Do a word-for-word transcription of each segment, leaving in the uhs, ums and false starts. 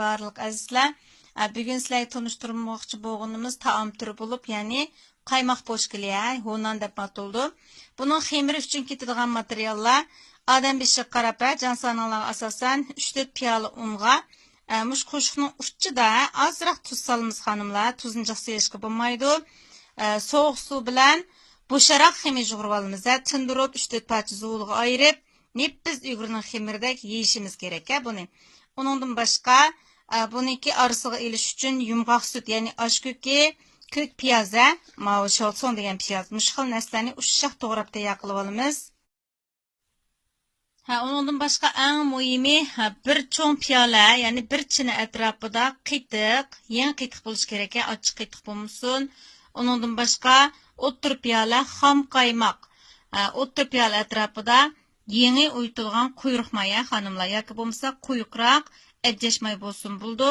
بارلىق ئەزىزلەر، ئە، بۈگۈن سىلەرگە تونۇشتۇرماقچى بولغىنىمىز تائام تۈرى بولۇپ، يەنى قايماق پوشكىلى، ھە، ھونان دەپ ئاتىلىدۇ. بۇنىڭ خېمىرى ئۈچۈن كېتىدىغان ماتېرىياللار، ئادەم بېشىغا قاراپ، ھە، جان سانىڭلارغا ئاساسەن، ئۈچ تۆت پىيالە ئۇنغا، ئە، مۇشۇ قوشۇقنىڭ ئۇچىدا، ھە، ئازراق تۇز سالىمىز، خانىملار. تۇزنى جىق سېلىشقا بولمايدۇ. ئە، سوغۇق سۇ بىلەن بوشراق خېمىر يۇغۇرۇۋالىمىز، ھە. تىندۇرۇپ، ئۈچ تۆت پارچە زۇۋۇلغا ئايرىپ، نېپىز ئۈگرىنىڭ خېمىرىدەك يېيىشىمىز كېرەك، ھە، بۇنى. ئۇنىڭدىن باشقا، ئە، بۇنىڭكى ئارىسىغا ئېلىش ئۈچۈن يۇمغاق سۈت، يەنى ئاش كۆكى، كۆك پىياز، ھە، ماۋۇ شاۋسوڭ دېگەن پىياز. مۇشۇ خىل نەرسىلەرنى ئۇششاق توغراپ تەييار قىلىۋالىمىز. ھە، ئۇنىڭدىن باشقا ئەڭ مۇھىمى، ھە، بىر چوڭ پىيالە، يەنى بىر چىنە ئەتراپىدا قېتىق، يېڭى قېتىق بولۇشى كېرەك، ھە، ئاچچىق قېتىق بولمىسۇن. ئۇنىڭدىن باشقا ئوتتۇرا پىيالە خام قايماق، ھە، ئوتتۇرا پىيالە ئەتراپىدا يېڭى ئويۇتۇلغان قۇيرۇق ماي، ھە، خانىملار، ياكى بولمىسا قويۇقراق، ئەبجەش ماي بولسىمۇ بولىدۇ.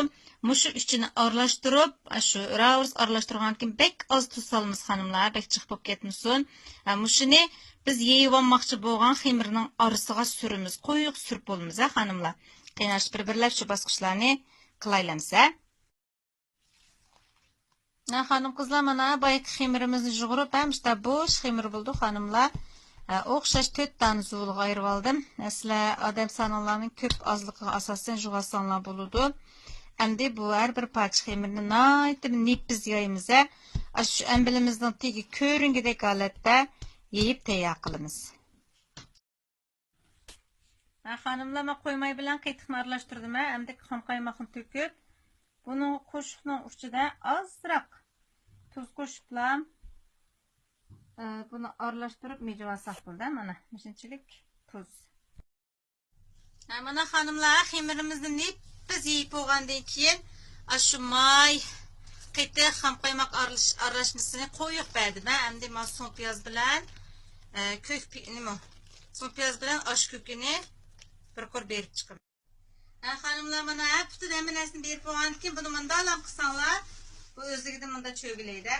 مۇشۇ ئۈچىنى ئارىلاشتۇرۇپ، شۇ راۋۇرۇس ئارىلاشتۇرغاندىن كېيىن بەك ئاز تۇز سالىمىز، خانىملار، بەك جىق بولۇپ كەتمىسۇن. ھە، مۇشۇنى بىز يېيىۋالماقچى بولغان خېمىرنىڭ ئارىسىغا سۈرىمىز، قويۇق سۈرۈپ بولىمىز، ھە، خانىملار. قېنى، ئاشۇ بىر-بىرلەپ شۇ باسقۇچلارنى قىلايلامسە. ھە، خانىم-قىزلار، مانا بايىقى خېمىرىمىزنى يۇغۇرۇپ، ھە، مۇشۇنداق بوش خېمىر بولدى، خانىملار. ھە، ئوخشاش تۆت دانە زۇۋۇلغا ئايرىۋالدىم. ھە، سىلەر ئادەم سانىڭلارنىڭ كۆپ ئازلىقىغا ئاساسەن يۇغۇرساڭلار بولىدۇ. ئەمدى بۇ ھەر بىر پارچە خېمىرنى ناھايىتى نېپىز يايىمىز، ھە. ئاشۇ ئەمبىلىمىزنىڭ تېگى كۆرۈنگۈدەك ھالەتتە يېيىپ تەييار قىلىمىز. ھە، خانىملار، مەن قويماي بىلەن قېتىقنى ئارىلاشتۇردۇم، ھە، ئەمدى خام قايماقنى تۆكۈپ، بۇنىڭ قوشۇقنىڭ ئۇچىدا ئازراق تۇز قوشۇپلا، ئە، بۇنى ئارىلاشتۇرۇپ مىجىۋالساق بولدى، مانا، مۇشۇنچىلىك تۇز. ھە، مانا، خانىملار، خېمىرىمىزنى نېپىز يېيىپ بولغاندىن كېيىن، ئاشۇ ماي، قېتىق، خام قايماق ئارىلىش-، ئارىلاشمىسىنى قويۇپ بەردىم، ھە، ئەمدى مانا سوڭ پىياز بىلەن، ئە، كۆك پى-، نېمە، سوڭ پىياز بىلەن ئاش كۆكىنى بىر قۇر بېرىپ چىقىمەن. ھە، خانىملار، مانا، ھە، پۈتۈن ھەممە نەرسىنى بېرىپ بولغاندىن كېيىن، بۇنى مۇنداقلام قىلساڭلار، بۇ ئۆزلۈكىدىن مۇنداق چۆگىلەيدۇ.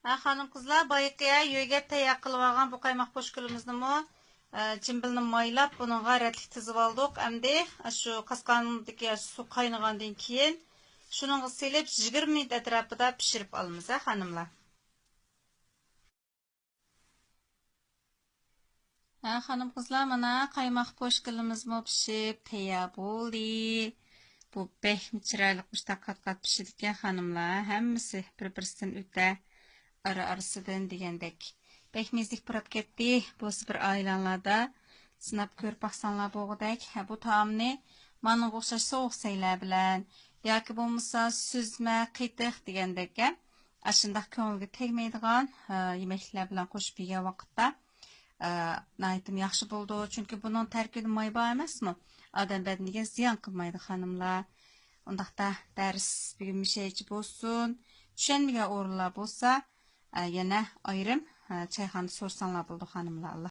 ھە، خانىم-قىزلار، بايىقى يۆگەپ تەييار قىلىۋالغان بۇ قايماق پوشكىلىمىزنىمۇ، ئە، جىمبىلنى مايلاپ، بۇنىڭغا رەتلىك تىزىۋالدۇق. ئەمدى شۇ قاسقاندىكى سۇ قاينىغاندىن كېيىن، شۇنىڭغا سېلىپ، يىگىرمە مىنۇت ئەتراپىدا پىشۇرۇپ ئالىمىز، ھە، خانىملار. ھە، خانىم-قىزلار، مانا قايماق پوشكىلىمىزمۇ پىشىپ تەييار بولدى. بۇ بەكمۇ چىرايلىق، مۇشۇنداق قات-قات پىشىدىكەن، خانىملار. ھەممىسى بىر-بىرسىدىن ئۆتە، ئارا-ئارىسىدىن دېگەندەك. بەك مېزىلىك پۇراپ كەتتى. بولسا بىر ئائىلەڭلاردا سىناپ كۆرۈپ باقساڭلار بولغۇدەك. ھە، بۇ تائامنى مانىڭغا ئوخشاش سوغۇق سەيلەر بىلەن ياكى بولمىسا سۈزمە، قېتىق دېگەندەك، ھە، ئاشۇنداق كۆڭۈلگە تەگمەيدىغان، ھە، يېمەكلىكلەر بىلەن قوشۇپ يېگەن ۋاقىتتا، ئە، ناھايىتىمۇ ياخشى بولىدۇ. چۈنكى بۇنىڭ تەركىبىدە ماي بار ئەمەسمۇ؟ ئادەم بەدىنىگە زىيان قىلمايدۇ، خانىملار. ئۇنداقتا دەرس بۈگۈن مۇشۇ يەرگىچە بولسۇن. چۈشەنمىگەن ئورۇنلار بولسا، ئە، يەنە ئايرىم، ئە، چايخانىدا سورىساڭلار بولىدۇ، خانىملار.